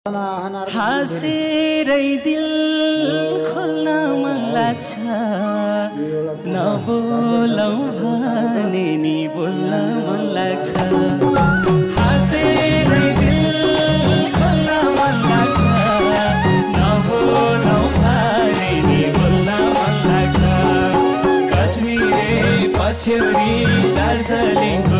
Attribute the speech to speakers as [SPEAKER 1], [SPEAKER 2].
[SPEAKER 1] हाँसेरै दिल खोल्न मन लाग्छ नबोलौ भने नि बोल्न मन लाग्छ हाँसेरै दिल खोल्न मन लाग्छ नबोलौ भने नि बोल्न मन लाग्छ कश्मीरे पछ्यौरी दार्जिलिङको